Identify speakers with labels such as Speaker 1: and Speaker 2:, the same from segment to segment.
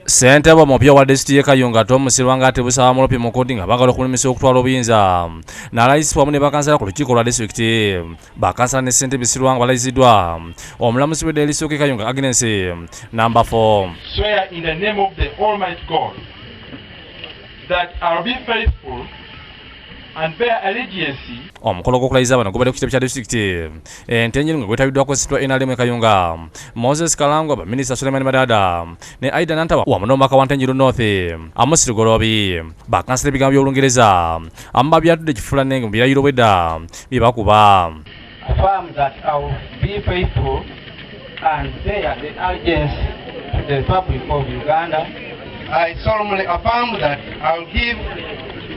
Speaker 1: Ssentebe omupya owa disitulikiti y'e Kayunga Tom Serwanga atebuse abamuloopye mu kkooti nga baagala okumulemesa okutwala obuyinza n'alayisibwa wamu ne bakansala ku lukiiko lwa disitulikiti. Bakansala ne ssentebe Serwanga balayiziddwa omulamuzi w'edda erisooka e Kayunga Agnes Namba 4.
Speaker 2: Swear in the name of the Almighty God that I'll be faithful and bear allegiance.
Speaker 1: Omukolo gw'okulayiza bano gubadde ku kitebe kya disitulikiti e Ntenjeru nga gwetabiddwako ssentebe wa NRM e Kayunga Moses Kalangwa, baminisita Suleiman Madaada ne Aida Nantaba wamu n'omubaka wa Ntenjeru North Amos Lugoloobi. Bakansala ebigambo by'Olungereza amu babyatudde kifuulannenge mu birayiro bwedda bye bakuba.
Speaker 3: Affirm that I will be faithful and bear the allegiance to the Republic of Uganda.
Speaker 4: I solemnly affirm that I will give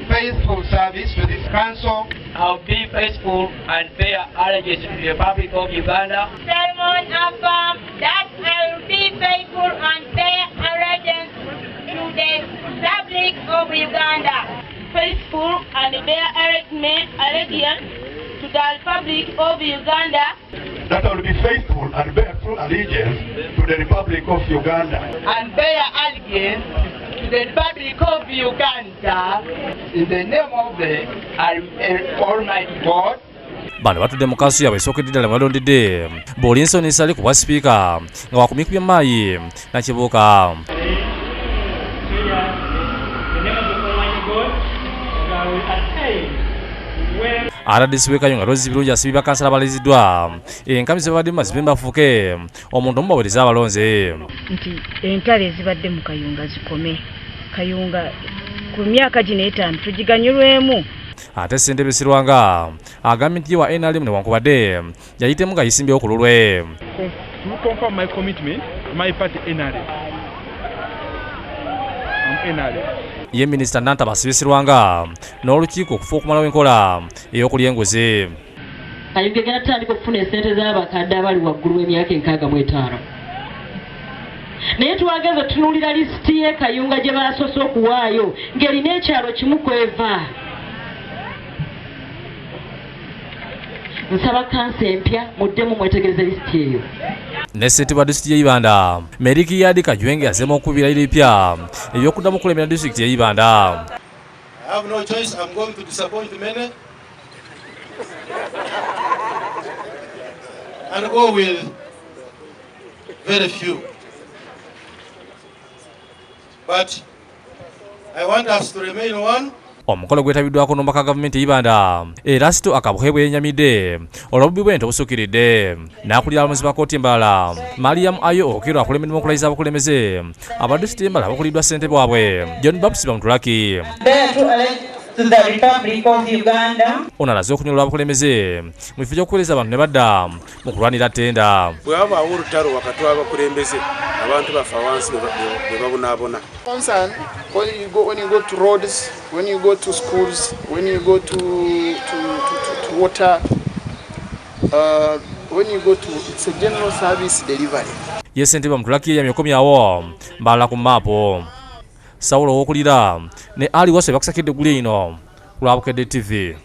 Speaker 4: faithful service to this council.
Speaker 5: I will be faithful and bear allegiance to the Republic of Uganda.
Speaker 6: Solemnly affirm that I will be faithful and bear allegiance to the Republic of Uganda.
Speaker 7: Faithful and bear allegiance to the Republic of Uganda.
Speaker 2: That I will be faithful and bear true allegiance to the Republic of Uganda.
Speaker 5: And bear allegiance to the Republic of Uganda.
Speaker 3: In the name of the Almighty God.
Speaker 1: Bano batudde mu kanso yaabwe esookedde ddala mwe balondedde Bolinsoni Ssali ku bwa sipiika nga wakumyukibya Maayi Nakibuuka. RDC w'e Kayunga Rose Birungi asibye bakansala abalayiziddwa enkambi ze babaddemu bazibe bafuuke omuntu omu baweereze abalonze.
Speaker 8: Nti entalo ezibadde mu Kayunga zikome. Kayunga ku myaka gino etaano tugiganyulwemu.
Speaker 1: Ate ssentebe Serwanga agambye nti ye wa NRM newankubadde yayitemu nga yisimbyewo ku lulwe.
Speaker 2: To confirm my commitment, my party NRM. I'm NRM.
Speaker 1: Ye minisita Nantaba asibye Serwanga n'olukiiko okufa okumalawo enkola ey'okulya enguzi.
Speaker 9: Kayunga egenda tutandika okufuna essente z'abakadde abali waggulu w'emyaka 65. Naye twageze tutunuulira lisiti y'e Kayunga gye baasoose okuwaayo ng'erina ekyalo kimu kweva. Nsaba kansa empya muddemu mwetegereze lisiti eyo.
Speaker 1: Ne ssentebe wa disitulikiti y'e Ibanda Meriki Yadi Kajwenge azzeemu okukubira ebirayiro ebipya eby'okuddamu okukulembera disitulikiti y'e Ibanda.
Speaker 4: I have no choice, I'm going to disappoint many and go with very few. But I want us to remain one.
Speaker 1: Omukolo gwetabiddwako n'omubaka wa gavumenti e Ibanda Erasito Akabuhe bwe yennyamidde olw'obubbi bw'ente obusukiridde. N'akulira abamuzi ba kkooti Mbarara Mariam Ayo Okello akulembeddemu okulayiza abakulembeze aba disitulikiti y'e Mbarara abakuliddwa ssentebe waabwe John Baptist Bamutulaki.
Speaker 10: To the Republic of Uganda.
Speaker 1: Ono alaze okunyolwa abakulembeze mu kifo ky'okuweereza abantu ne badda mu kulwanira ttenda.
Speaker 11: Bwe wabaawo olutalo wakati w'abakulembeze, abantu bafa wansi ne babonaabona.
Speaker 12: Concern when you go to roads, when you go to schools, when you go to water, when you go to, it's a general service delivery.
Speaker 1: Ye ssentebe Bamutulaki yeyamye okomyawo Mbarara ku maapu. Sawulo Owokulira ne Ali Wasswa bakusakidde eggulu eno ku lwa Bukedde TV.